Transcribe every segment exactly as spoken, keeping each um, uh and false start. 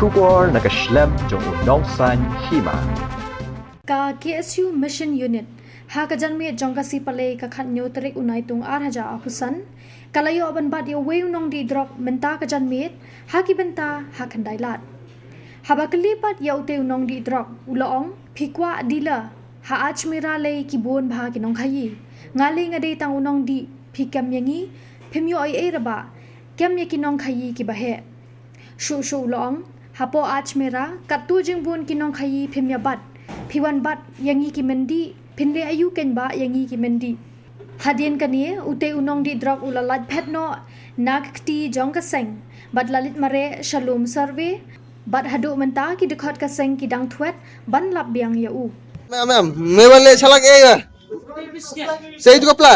Khubor na ka shlem jong u nongsaiñ hima. Ka K S U Mission Unit ha ka janmiet jong ka Sngi Palei ka khatñiew tarik u Naitung ar hajar arphew san ka la ïoh ban bat ïa uwei u nongdih drok mynta ka janmiet ha ki bynta ha Khyndailad. Haba kylli pat ïa utei u nongdih drok u la ong, phi kwah dealer ha Ajmera lei ki bun bha ki nongkhaïi. Nga lei nga dei tang u nongdih, phi kem ïa ngi, phim ïoh ei ei ra bah, kem ïa ki nongkhaïi kiba heh. Shuh shuh u la ong, hapoh Ajmera katto jingbun ki nongkhaïi phim ïa bat, phi wan bat ïa ngi ki myndih, phin leh aïu kein bah ïa ngi ki myndih. Hadien kane utei u nongdih drok u la lait phet noh na ka kti jong ka seng bad la leit mareh sha lum survey, bad haduh mynta ki dkhot ka seng ki dang thwet ban lap biang ïa u. Mem, mem, me wan leh shalak eh ya. Sei tu kapla.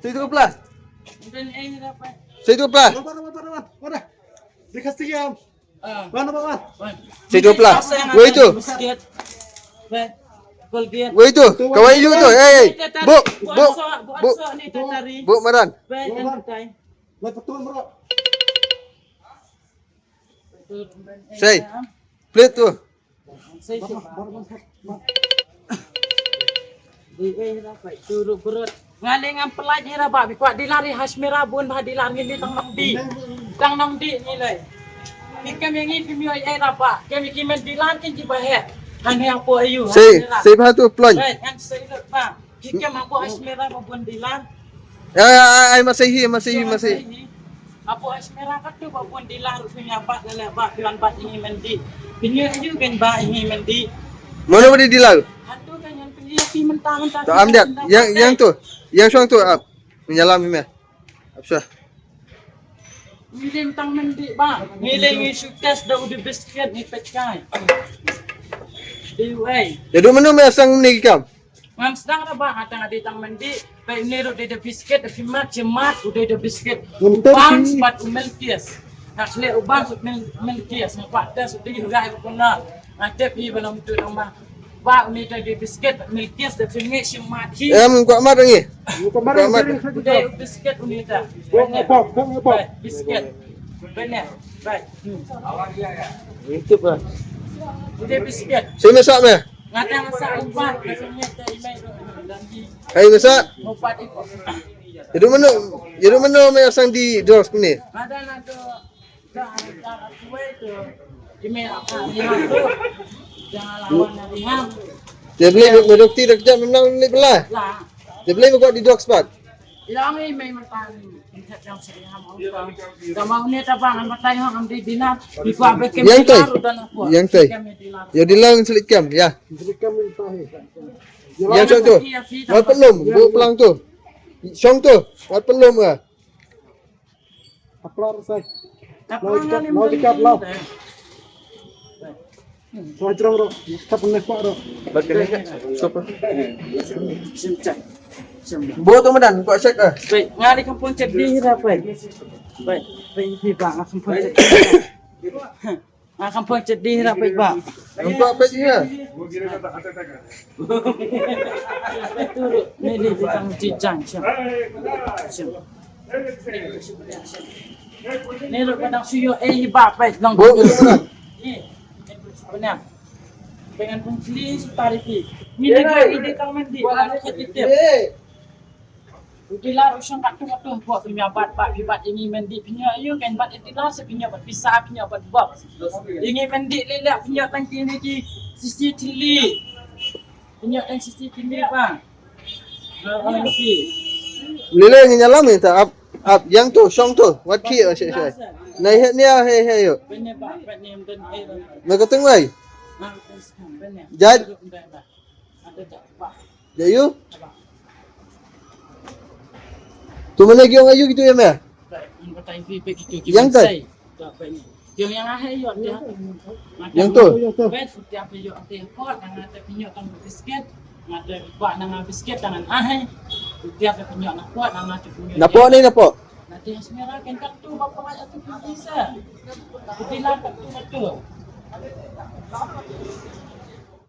Sei tu kapla. Sei tu kapla. Sei tu kapla. Wei tu. Wei tu. Kawai yu tu. Eh, eh. Bu, bu, bu. Bu maran. Sei. Plit tu. Nga lei ngam pynlait hi ra bah, phi kwah dealer ha Ajmera bun bha dealer, ngi lei tang nongdih. Tang nongdih ngi lei. Phi kem ïa ngi phim ïoh ei ei ra bah. Kem ïa ki men dealer kin kiba heh. Hangne hapoh aïu. Sei, sei bha tu ploñ. Ngan sei lut bah. Phi kem hapoh Ajmera ba bun dealer. Ya, ya, ai, ai, masih hi, masih hi, masih. Hapoh Ajmera katto ba bun dealer ruh phi ïa bat leh leh bah, phi wan bat ïa ngi myndih. Phi ïoh aïu kein bah ïa ngi myndih. Mano ba dei dealer? Hato kein ngan pynlait ïa phi mynta mynta. To am diat, ïa, ïa tu. Ïa shong tu ap. Mynjalam ïa me. Ap sha. Ngi lei tang myndih bah. Ngi lei ngi shu test da u dei biscuit ngi peit kai. Dei u ei. Ïa du mano me sdang ne ki kam. Ngam sdang ra bah, nga tang dei tang myndih. Peit une ruh dei da biscuit, da phi mad, shi mad u dei da biscuit. U Bans bad u Milkies. Nga khleh u Bans bad Mil-, Milkies. Nga kwah test u dei u rai u kuna. Nga tip hi ba long tu nang bah. Bah, une dei da biscuit bad Milkies, da phi ngeit shi mad hi. Em, kwah mad ngi. Kwah mad. U dei u biscuit une da. Biscuit. Bene. Bai. Hmm. Itu bah. U dei biscuit. Sini sat me. Nga tang sa umpat, ka sini te i mai ro. Hai masa. Umpat iko. Ïa du mano, ïa du mano me sdang dih drugs kumne. Ada na tu, da, da, kuwe tu. I mai apa ni tu. Jangan lawan dari ham. Te blei me dokti dak jam memang ni bela. Lah. Te blei me kwah dih drugs pat. Ila ngi mei mata ni, ngi thet jam seri ham ong tang. Tama une ta bang, an batai hong am di dinar, di kwa be kem dinar, udah nak kwa. Yang tai. Kem dinar. Ya dinar ngi selit kem, ya. Selit kem ni tahi. Yang shong tu. Wat pelum, bu pelang tu. Shong tu, wat pelum ah. Aplar sai. Aplar ngali. Mau dekat lah. Soi jrong ro, tap ne kwa ro. Bat kene ka, stop. Sim chat. Sim. Bo tu madan, kwa check ah. Baik, ngali kampung chat di hira baik. Baik, baik di bang kampung chat. Ah, kampung chat di hira baik bang. Nampak baik ya. Ni di di tang di jang sim. Sim. Ni lo kadang suyo eh iba baik long. Bo tu madan. Ni. Benar. Dengan pun please tarifi. Ni dia ide kang mandi. Wala kita. Uti la ruh shong kat tu kat tu, buat phi ïa bat, bat phi bat ïa ngi myndi, phi ïoh ïa kan bat iti la, sa phi ïoh bat pisa, phi ïoh bat box. Ïa ngi myndi lei lei phi ïoh tang kine ki sisi thili. Phi ïoh tang sisi thili bang. Lei lei ngi ïalam ita ap, ap yang tu shong tu wat ki, oh, shi shi. Nai he nia he he yo. Bene ba, bene mden he. Me ka teng wai. Jad. Jad yu. Tu mana giong ayu gitu ya me. Yang tai. Yang tu. Napo ni napo.